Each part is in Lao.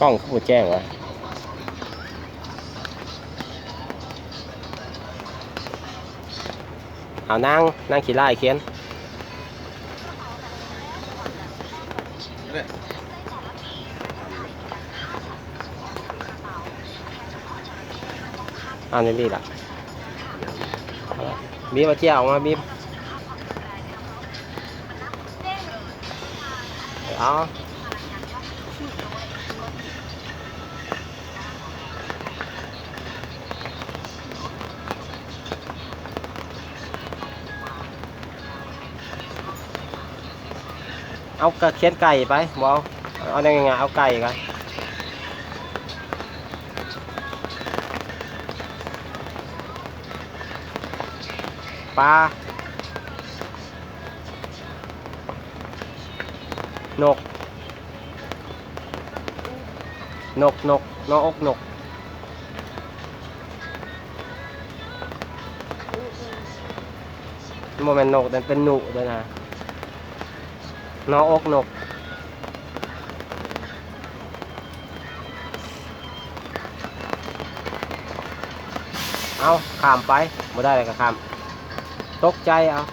ກ້ອງຄືບໍ່ແຈ້ງວະ? ເອົານາງ ນາງຂີ້ລ້າຍຂຽນ. ເອົາແນວນີ້ລະ. ບີບ ເອົາເຈ້ຍອອກມາ ບີບ. ເອົາ ເອົາກະຂຽນໄກ່ໄປ ບໍ່ເອົາ ເອົາແນວງ່າຍໆ ເອົາໄກ່ກ່ອນ. ປາ ນົກ ນົກ ນົກ ນໍ ອົກ ນົກ. ມັນບໍ່ແມ່ນນົກ ແຕ່ເປັນນຸເດີນະ. ນໍ ອົກ ນົກ. ເອົາ ຂ້າມໄປ ບໍ່ໄດ້ແລ້ວກໍຂ້າມ. ຕົກໃຈເອົາ.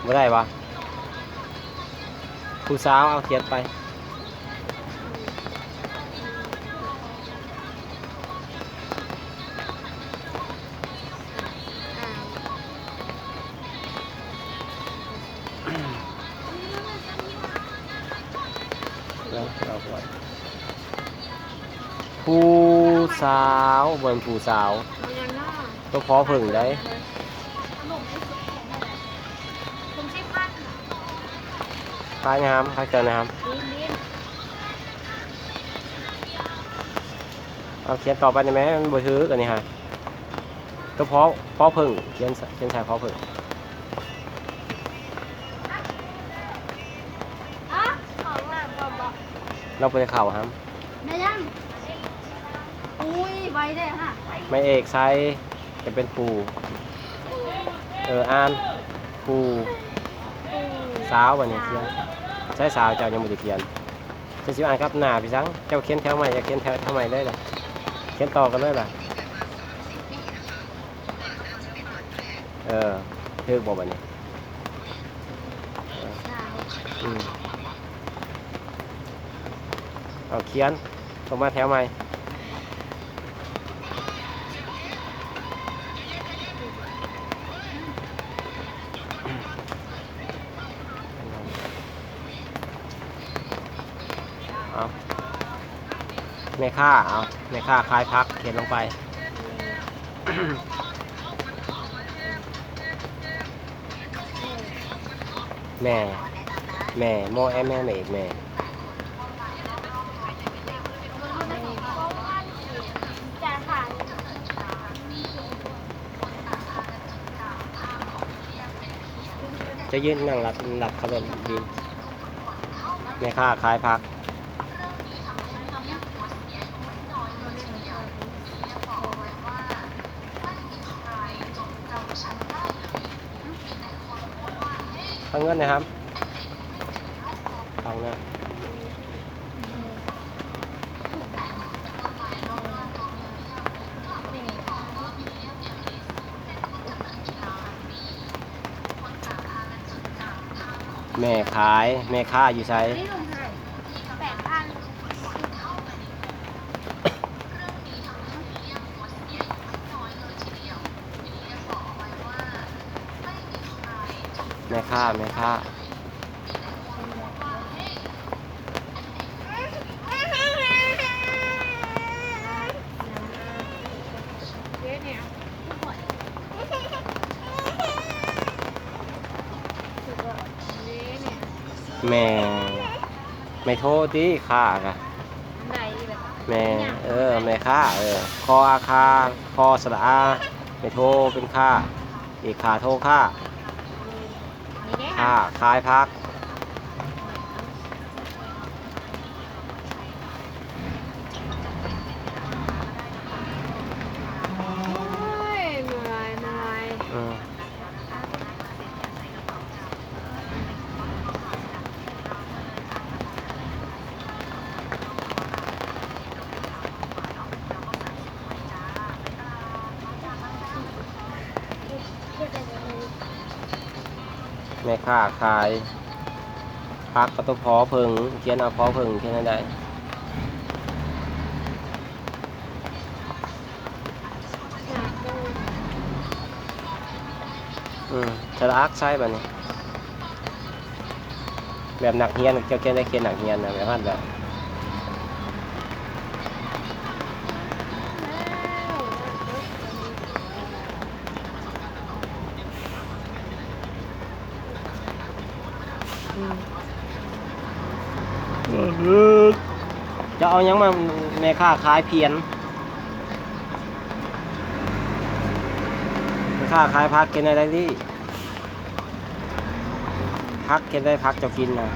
ບໍ່ໄດ້ຫວາ? ຜູ້ສາວ ເອົາຂຽນໄປ. ຜູ້ສາວ ບໍ່ແມ່ນຜູ້ສາວ. ຕົວ ພໍເຜິ້ງ ໄດ໋. ຂາຍຫຍັງຫຳ? ຂາຍເຄື່ອງຫຍັງຫຳ? ເອົາຂຽນຕໍ່ໄປໄດ້ແມ? ມັນບໍ່ຖືກອັນນີ້ຫະ. ຕົວ ພໍ ພໍເຜິ້ງ ຂຽນ ຂຽນໃສ່ ພໍເຜິ້ງ. ລາວບໍ່ໄດ້ເຂົ້າຫຳ. ແມ່ນຫຍັງ? ອຸ້ຍ ໄວແທ້ຫະ. ໄມ້ເອກໃສ່ ຈະເປັນປູ່. ເອີ ອ່ານ ປູ່ ສາວ ບັດນີ້ຂຽນ. ໃສ່ ສາວ ເຈົ້າຍັງບໍ່ໄດ້ຂຽນ. ເຈົ້າຊິອ່ານກັບໜ້າໄປສັງ? ເຈົ້າຂຽນແຖວໃໝ່ ເຈົ້າຂຽນແຖວ ແຖວໃໝ່ເລີຍລະ. ຂຽນຕໍ່ກັນເລີຍລະ. ເອີ ຖືກບໍ່ບັດນີ້? ເອີ ສາວ ອືມ ເອົາຂຽນ ສົ່ງມາແຖວໃໝ່. ເອົາ ແມ່ຄ້າ ເອົາ ແມ່ຄ້າຂາຍຜັກ ຂຽນລົງໄປ. ແມ່ ແມ່ ມໍ ແອ ແມ່ ແມ່ເອກ ແມ່. ຈະຢືນນັ່ງລັດ ລັດເຂົາແບບນີ້. ແມ່ຄ້າຂາຍຜັກ. ເອົາເງິນແດ່ຫຳ. ເອົາເງິນ. ແມ່ຂາຍ ແມ່ຄ້າຢູ່ໃສ? ແມ່ຄ້າ ແມ່ຄ້າ. ແມ່ ແມ່ໂທຕິ ຄ້າກະ ແມ່ ເອີ ແມ່ຄ້າ ເອີ ຄ ອາ ຄາ ຄ ສະຫຼະອາ ແມ່ໂທ ເປັນຄ້າ ເອກ ຂາ ໂທ ຄ້າ. ຄ້າຂາຍຜັກ. ແ ແມ່ຄ້າຂາຍຜັກກໍຕົວ ພໍເຜິ້ງ ຂຽນເອົາ ພໍເຜິ້ງ ຂຽນໃຫ້ໄດ້. ອືມ ສະຫຼະອັກໃສ່ບາດນີ້ ແບບນັກຮຽນ ເຈົ້າຂຽນໄດ້ ຂຽນນັກຮຽນນະ ແບບນັ້ນແຫຼະ. ເຈົ້າເອົາຫຍັງມາ? ແມ່ຄ້າຂາຍພຽນ ແມ່ຄ້າຂາຍຜັກ ຂຽນໃຫ້ໄດ້ດີ ຜັກ ຂຽນໃຫ້ໄດ້ ຜັກເຈົ້າກິນນະ.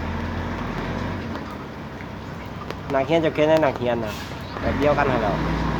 ນັກຮຽນ ເຈົ້າຂຽນໃຫ້ນັກຮຽນນະ ແບບດຽວກັນຫັ້ນແຫຼະ.